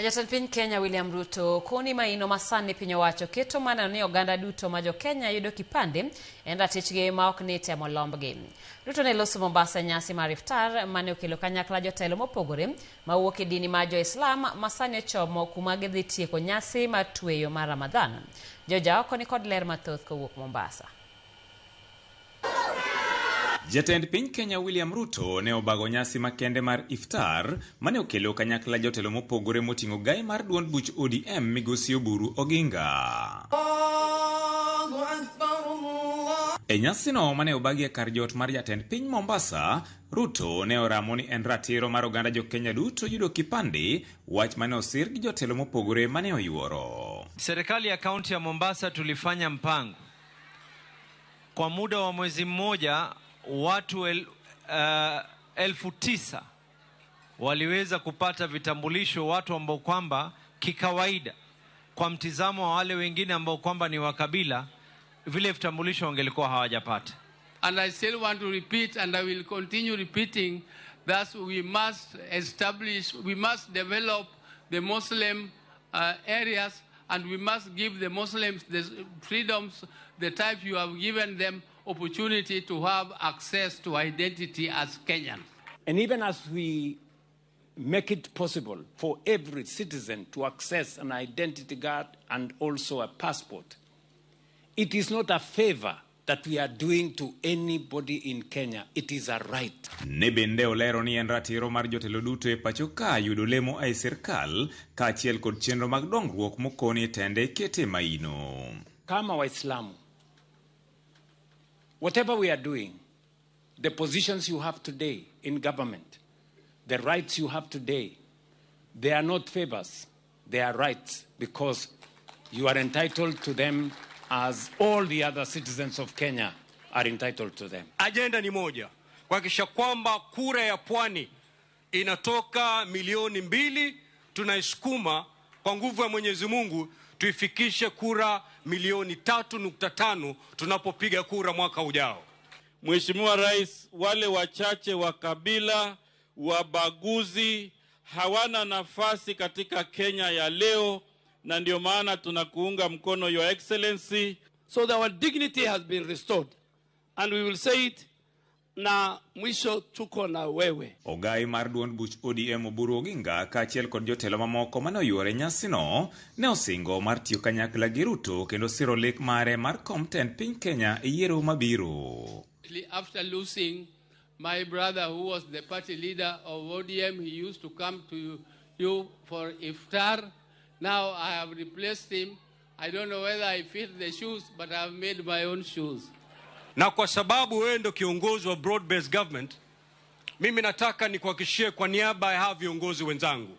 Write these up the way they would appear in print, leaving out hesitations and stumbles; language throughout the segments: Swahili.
Jatend piny Kenya William Ruto koni maino masani piny owacho keto maneno ni oganda duto ma jo-Kenya yudo kipande en ratichgi ma ok ni temo lombgi. Ruto ne loso Mombasa e nyasi mar iftar mane okelo kanyakla jotelo mopogore mawuok e dini mar jo-Islam masani ochomo kuma gidhi tieko nyasi mar tweyo mar Ramadhan. Joja oko ni kod ler mathoth kowuok Mombasa. Jatend piny Kenya William Ruto ne obago nyasi makende mar iftar mane okelo kanyakla jotelo mopogore moting'o gai mar duond buch ODM migosi Oburu Oginga. E nyasino mane obagi e kar jot mar jatend piny Mombasa, Ruto ne oramo ni en ratiro mar oganda jo-Kenya duto yudo kipande, wach mane osir gi jotelo mopogore mane oyuoro. Serikali ya kaunti ya Mombasa tulifanya mpango kwa muda wa mwezi mmoja, watu 9,000 waliweza kupata vitambulisho, watu ambao kwamba kikawaida kwa mtizamo wa wale wengine ambao kwamba ni wa kabila, vile vitambulisho wangelikuwa hawajapata. And I still want to repeat, and I will continue repeating, that we must establish, we must develop the Muslim areas, and we must give the Muslims the freedoms, the type you have given them opportunity to have access to identity as Kenyans. And even as we make it possible for every citizen to access an identity card and also a passport, it is not a favor that we are doing to anybody in Kenya. It is a right. Ne bende olero ni en ratiro mar jotelo duto e pacho ka yudo lemo e sirkal kaachiel kod chenro mag dongruok mokoni tende kete maino. Kama Waislamu, whatever we are doing, the positions you have today in government, the rights you have today, they are not favors, they are rights, because you are entitled to them as all the other citizens of Kenya are entitled to them. Ajenda ni moja, kuhakikisha kwamba kura ya pwani inatoka milioni 2, tunaisukuma kwa nguvu ya Mwenyezi Mungu tuifikishe kura milioni 3.5 tunapopiga kura mwaka ujao. Mheshimiwa Rais, wale wachache wa kabila wabaguzi hawana nafasi katika Kenya ya leo, na ndio maana tunakuunga mkono, Your Excellency. So that our dignity has been restored. And we will say it, na mwisho tuko na wewe. Ogai mar duond buch ODM Oburu Oginga kaachiel kod jotelo mamoko mane oyuoro e nyasino ne osingo mar tiyo kanyakla gi Ruto kendo siro lek mare mar kom tend piny Kenya e yiero mabiro. After losing my brother who was the party leader of ODM, he used to come to you for iftar. Now I have replaced him. I don't know whether I fit the shoes, but I have made my own shoes. Na kwa sababu wewe ndo kiongozi wa broad based government, mimi nataka nikuhakikishie kwa niaba ya hawa viongozi wenzangu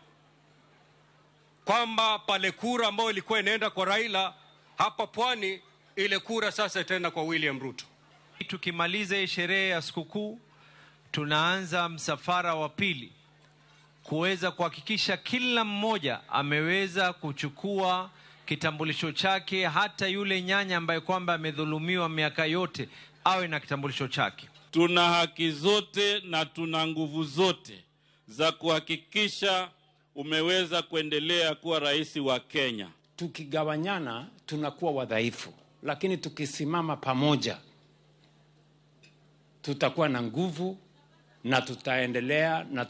kwamba pale kura ambayo ilikuwa inaenda kwa Raila hapa Pwani, ile kura sasa itaenda kwa William Ruto. Tukimaliza hii sherehe ya sikukuu, tunaanza msafara wa pili kuweza kuhakikisha kila mmoja ameweza kuchukua kitambulisho chake, hata yule nyanya ambaye kwamba amedhulumiwa miaka yote awe na kitambulisho chake. Tuna haki zote na tuna nguvu zote za kuhakikisha umeweza kuendelea kuwa rais wa Kenya. Tukigawanyana tunakuwa wadhaifu, lakini tukisimama pamoja tutakuwa na nguvu na tutaendelea na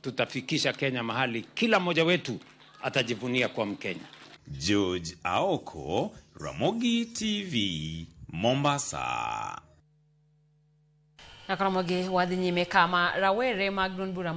tutafikisha Kenya mahali kila mmoja wetu atajivunia kuwa Mkenya. George Aoko, Ramogi TV, Mombasa. Nakaramogi wadhi nyime kama rawere mag duond bura.